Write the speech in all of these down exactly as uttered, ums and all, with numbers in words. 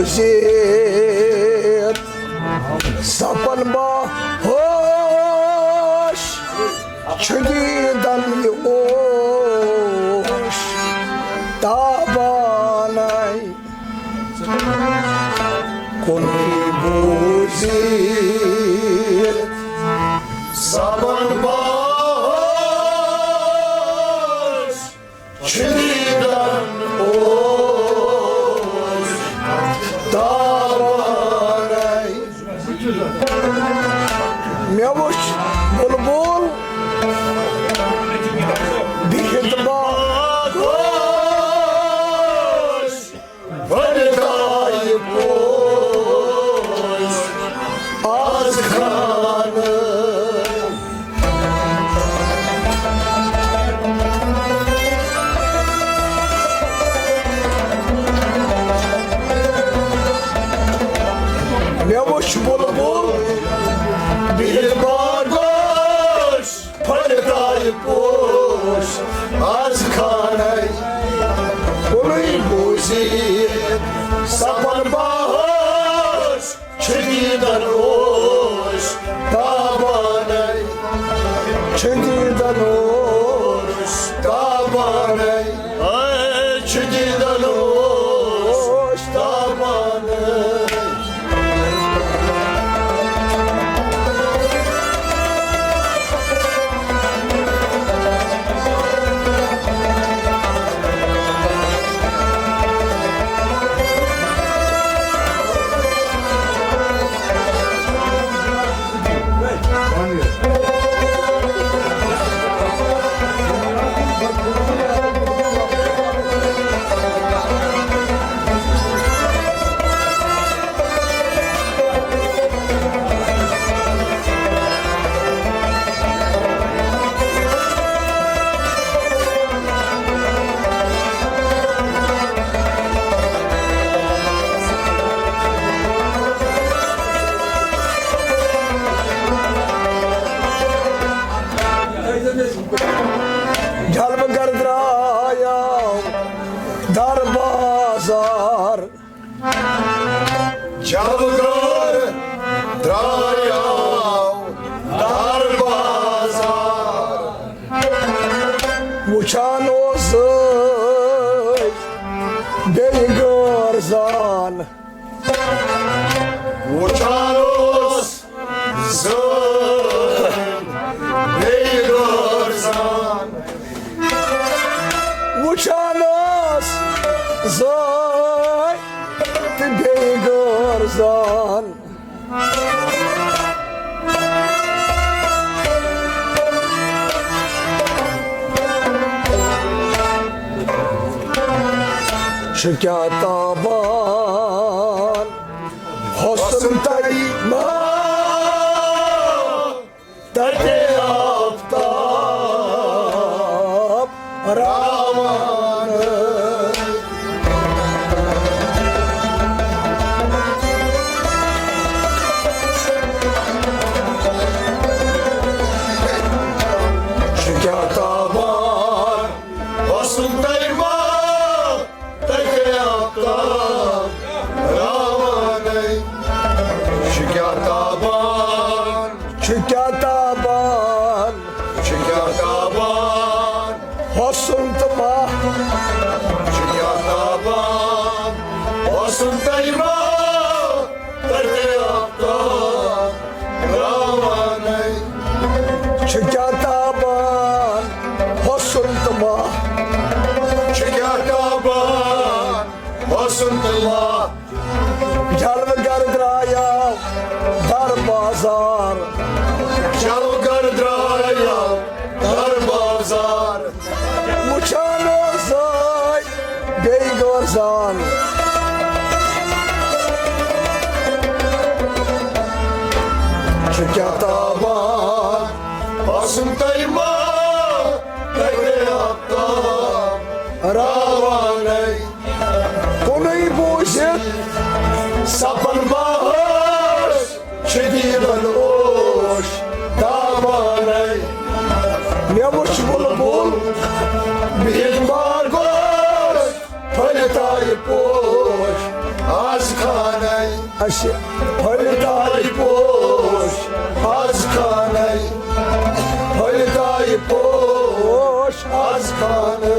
زیٖر۔ سپن باہوش چھُ دیٖدن یہِ اوش تابانے۔ کُنُے بوٗزِتھ سپن باہوش چھُ دیٖدن اوس تابانے۔ مےٚ وُچھ بُلبُل بِہِتھ باغوش، بٔلۍ دایہِ پوش آز خانہٕ۔ مےٚ وُچھ بُلبُل بِہِتھ باغوش، پھٔلۍ دایہِ پوش آز خانَے۔ کُنُے بوٗزِتھ سپن باہوش چھُ دیٖدن اوش تابانے، چھُ دیٖدن اوش تابانے، اے چھُ دیٖدن اوش تابانے۔ جلوٕ گر درٛایاو در بازار۔ جلوٕ گر درٛایاو در بازار۔ وُچھان اوس زٲے بیٚیہِ غٲر زان۔ وُچھان اوس زٲے بیٚیہِ غٲر زان۔ وُچھان اوس زٲے تہٕ بیٚیہِ غٲر زان۔ چھُ کیٛاہ تابان حسن تۄہہِ ما تَتہِ آفتاب راوان۔ چھُ کیٛاہ تابان حسن تۄہہِ ما تَتہِ آفتاب راوانَے۔ چھُ کیٛاہ تابان، چھُ کیٛاہ تابان، چھُ کیٛاہ تابان حسن تہٕ ماہ۔ چھُ کیٛاہ تابان حسن تۄہہِ ما تَتہِ آفتاب راوانَے۔ چھُ کیٛاہ تابان حسن تہٕ ماہ۔ چھُ کیٛاہ تابان حسن تہٕ ماہ۔ جلوٕ گر درٛایاو در بازار۔ جلوٕ گر درٛایاو در بازار۔ وُچھان اوس زٲے بیٚیہِ غٲر زان۔ چھُ کیٛاہ تابان حسن تۄہہِ ما تَتہِ آفتاب راوانَے۔ کُنُے بوٗزِتھ سپن باہوش چھُ دیٖدن اوش تابانَے۔ مےٚ وُچھ بُلبُل بِہِتھ باغوش، پھٔلۍ تایہِ پوش آز خان۔ اسہِ پھٔلۍ دارِ پوش از خانَے، پھٔلۍ دارِ پوش از خانَے۔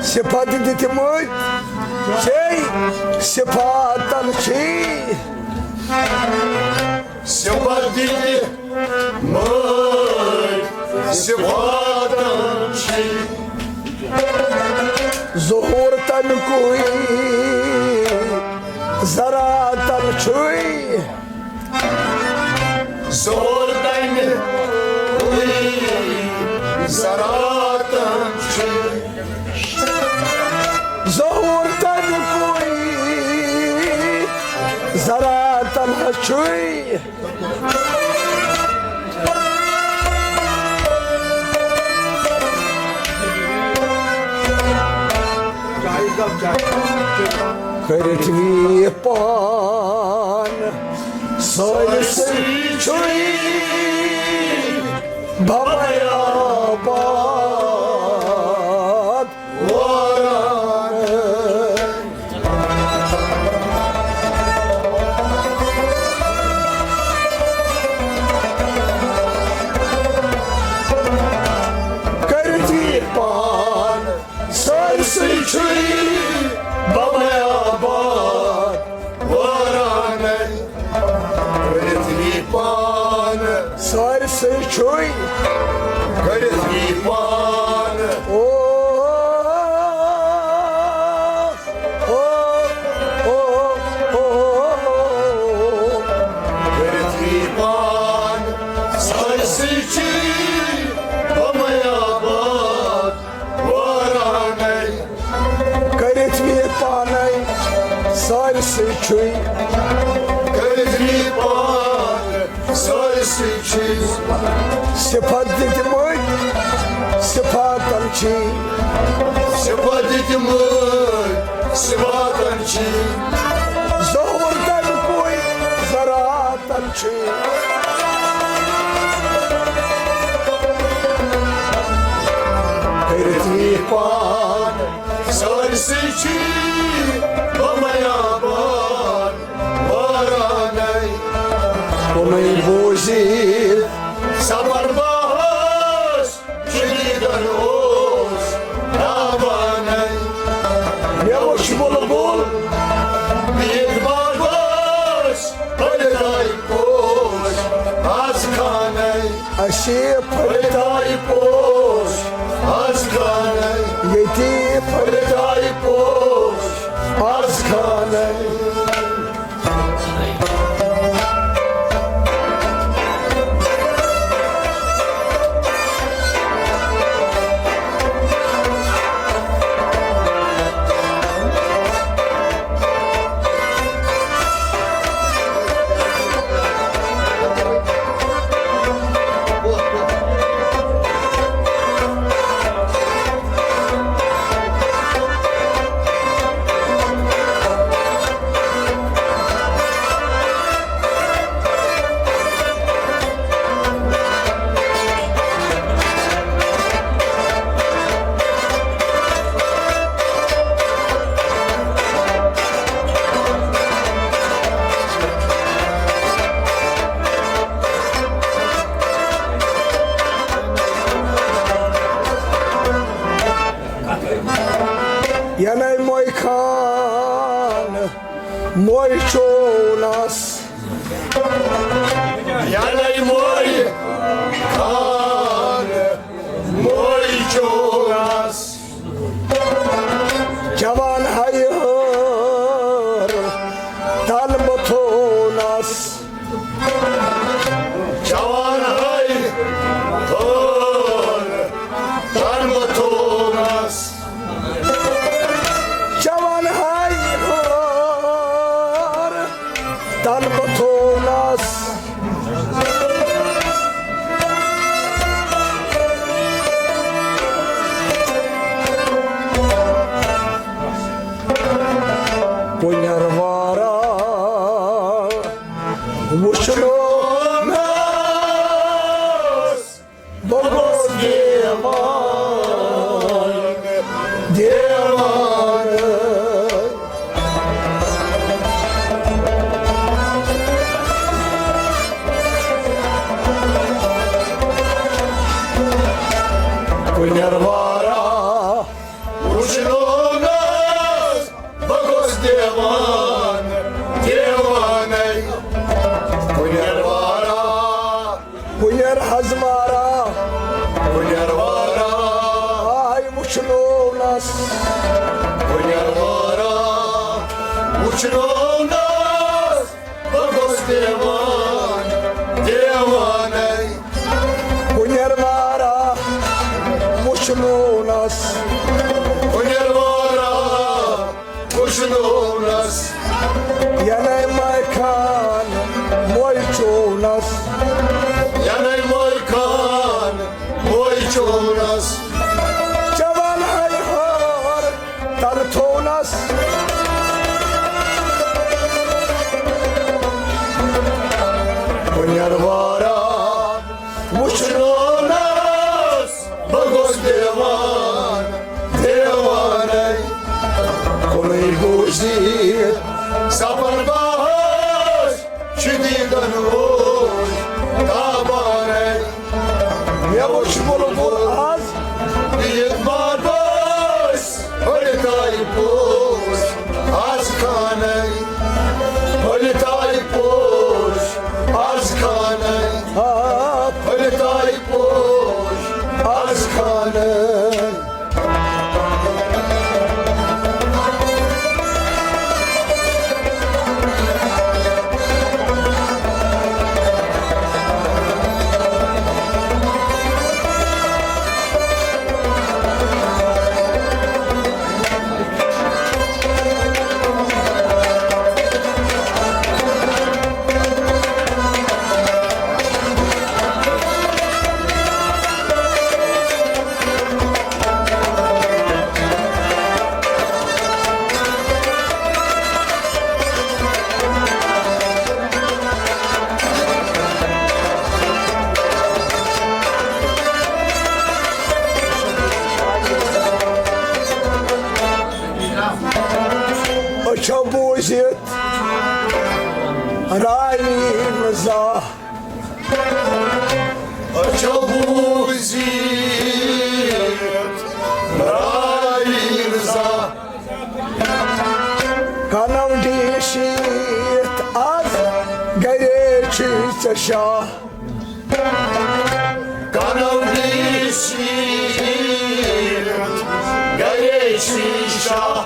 صفت دِتمٕتۍ چھے، صفاتن چھے۔ صفت دِتمٕتۍ صفاتن چھے۔ ظہور تَمہِ کُے ذراتن چھُے۔ ظہور تَمہِ کُے ذراتن چھُے۔ ظہور تَمہِ کُے ذراتن چھُے۔ کٔرِتھ وی پان سٲرسٕے چھُے بَمَے آباد واران۔ کٔرِتھ یہِ پان سٲرسٕے چھُے بَمَے آباد وارانَے۔ کٔرِتھ یہِ پان سٲرسٕے چھُے۔ کٔرِتھ یہِ پان۔ او، او، او، او۔ کٔرِتھ یہِ پان سٲرسٕے چھُے بَمَے آباد وارانَے۔ کٔرِتھ وی پانَے سٲرسٕے چھُے۔ کٔرِتھ وی پان سٲرسٕے چھُے۔ صفت دِتمٕتۍ صفاتن چھے۔ صفت دِتمٕتۍ صفاتن چھے۔ ظہور تَمہِ کُے ذراتن چھُے۔ کٔرِتھ یہِ پان سٲرسٕے چھُے بَمَے آباد وارانَے۔ کُنُے بوٗزِتھ صبر باہَس شدیدن اوس تابانَے۔ مےٚ وُچھ بُلبُل بیٖٹھ باغَس پھٔلۍ دارِ پوش از خانَے۔ اَسہِ پھٔلۍ دارِ پوش از خانَے۔ ییٚتہِ پھٔلۍ دارِ پوش از خانَے۔ یعنی موی خان، موی چونس۔ یعنی موی خان، موی چونس۔ وارا وٕچھنوونَس بہٕ گوٚس دیوان، دیوانَے۔ کُنٮ۪ر وارا، کُنٮ۪ر حظ وارا، کُنٮ۪ر وارا، آے وٕچھنوونَس۔ کُنٮ۪ر وارا وٕچھنوونَس بہٕ گوٚس دیوان، دیوانَے۔ کُنٮ۪ر وارا وٕچھنوونَس۔ کُنٮ۪ر وارا وٕچھنوونَس۔ یَنَے مَے خان موے چوونَس۔ یَنَے مَے خان موے چوونَس۔ چَوان ہے ہار تَلہٕ تھوونَس۔ کُنٮ۪ر وارا وٕچھنوونَس بہٕ گوٚس دیوان، دیوانَے۔ کُنُے بوٗزِتھ سَپَر باہَس شدیدن اوس تابانے۔ مےٚ وُچھ بُلبُل آز بِہِتھ بار بٲسۍ، پھٔلۍ تایہِ پوش آز خانے۔ پھٔلۍ تایہِ پوش آز خانے۔ آ، پھٔلۍ تایہِ پوش آز خانے۔ أچھو بوٗزِتھ راوی نہٕ زانٛہہ۔ أچھو بوٗزِتھ راوی نہٕ زانٛہہ۔ کَنو ڈیٖشِتھ آز گَرے چھُے ژےٚ شاہ۔ کَنو ڈیٖشِتھ گَرے چھُے شاہ۔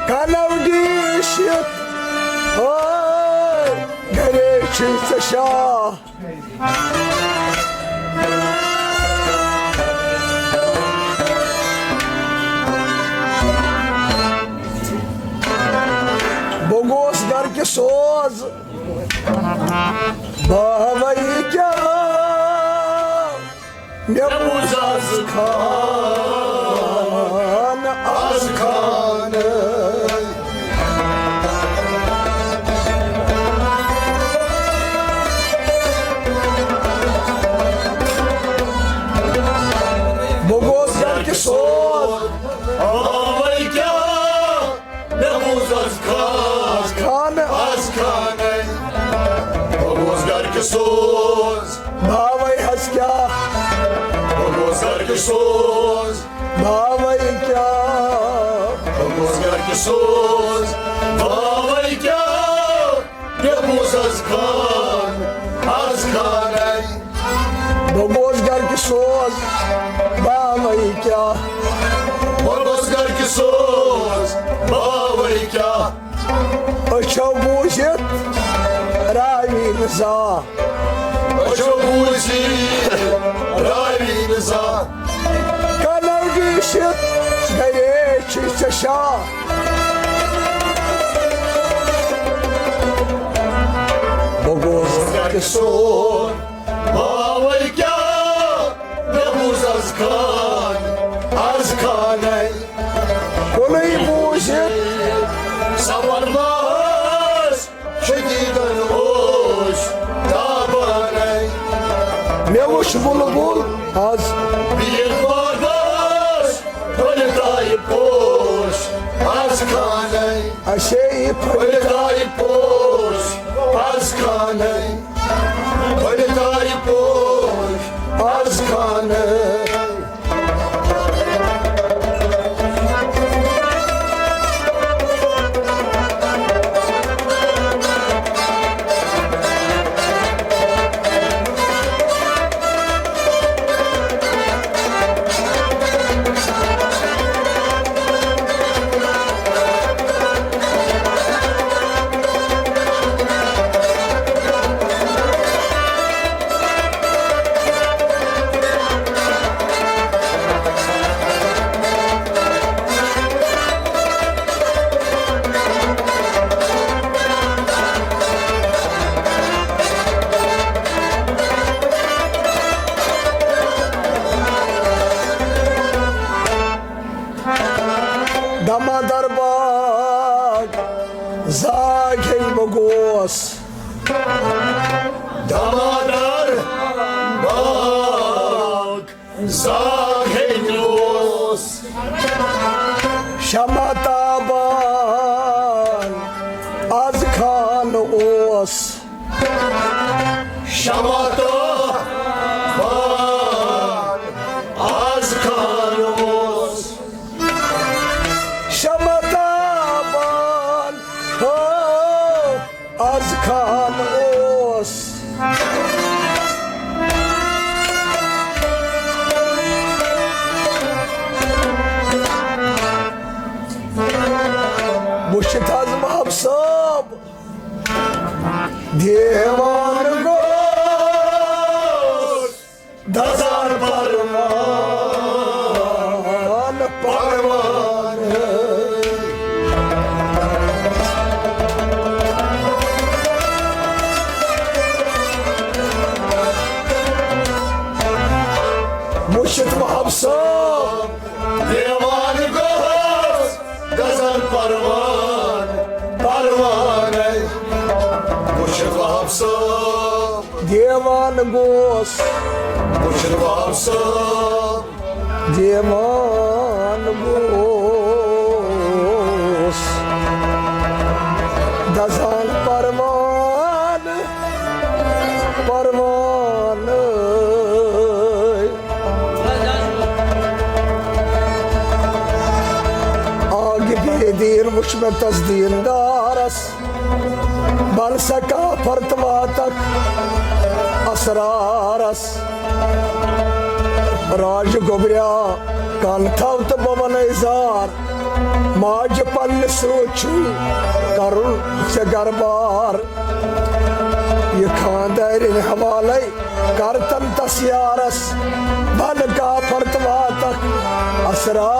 کَنو ڈیٖشِتھ، ہاے، گَرے چھُے ژےٚ شاہ۔ بہٕ گوس گَرٕ کہِ سوز، باوَے کیٛاہ؟ مےٚ بوٗز آز خان، آز خان۔ بہٕ گوس گَرٕ کہِ سوز۔ آوَے کیٛاہ؟ مےٚ بوٗز آز خان، خان۔ آز خانَے۔ بہٕ گوس گَرٕ کہِ سوز۔ باوَے حظ کیٛاہ؟ بہٕ گوس گَرٕ کہِ سوز۔ باوَے کیٛاہ؟ بہٕ گوس گَرٕ کہِ سوز۔ باوَے کیٛاہ؟ مےٚ بوٗز آز خان، آز خانَے۔ بہٕ گوس گَرٕ کہِ سوز، باوَے کیٛاہ؟ بہٕ گوس گَرٕ کہِ سوز، باوَے کیٛاہ؟ أچھو بوٗزِتھ راوی نہٕ زانٛہہ۔ أچھو بوٗزِتھ راوی نہٕ زانٛہہ۔ کَنو ڈیٖشِتھ گَرے چھُے ژےٚ شاہ۔ بہٕ گوس گَرٕ کہِ سوز، باوَے کیٛاہ؟ مےٚ بوٗز آز خان، آز خانَے۔ کُنُے بوٗزِتھ سَپَر باہَس شدیدن اوس تابانے۔ مےٚ وُچھ بُلبُل آز بِہِتھ بار بٲسۍ، پھٔلۍ تایہِ پوش آز خانے۔ اَسے یہِ پھٔلۍ پھٔلۍ تایہِ پوش آز خانے۔ پھٔلۍ تایہِ پوش آز خانے۔ زاگ ہیٚنہِ اوس۔ شمع تابان از خان اوس۔ شمع تابان از خان اوس۔ شمع تابان ہو از خان اوس۔ وٕچھِتھ حظ وہب صٲب دیوان گوٚو۔ دزان پروان، پروان۔ وٕچھِتھ وہب صٲب دیوان گوٚو۔ غزل پروان، پروانَے۔ وٕچھِتھ وہب صٲب دیوان گوس۔ وٕچھِتھ وہب صٲب دیوان گوس۔ دزان پروان، پروانَے۔ آگہِ بے دیٖن وٕچھ مےٚ تس دیٖندارس، بل سکا فرت واتک اسرارس۔ راج گوبریا کن تھاو تہٕ بہٕ ونَے زار، ماجہِ پننہِ سۭتۍ چھُے کرُن ژےٚ گربار۔ یہِ خاندارِنۍ حوالے کرتن تس یارس، بل کافر تہٕ واتکھ اسرار۔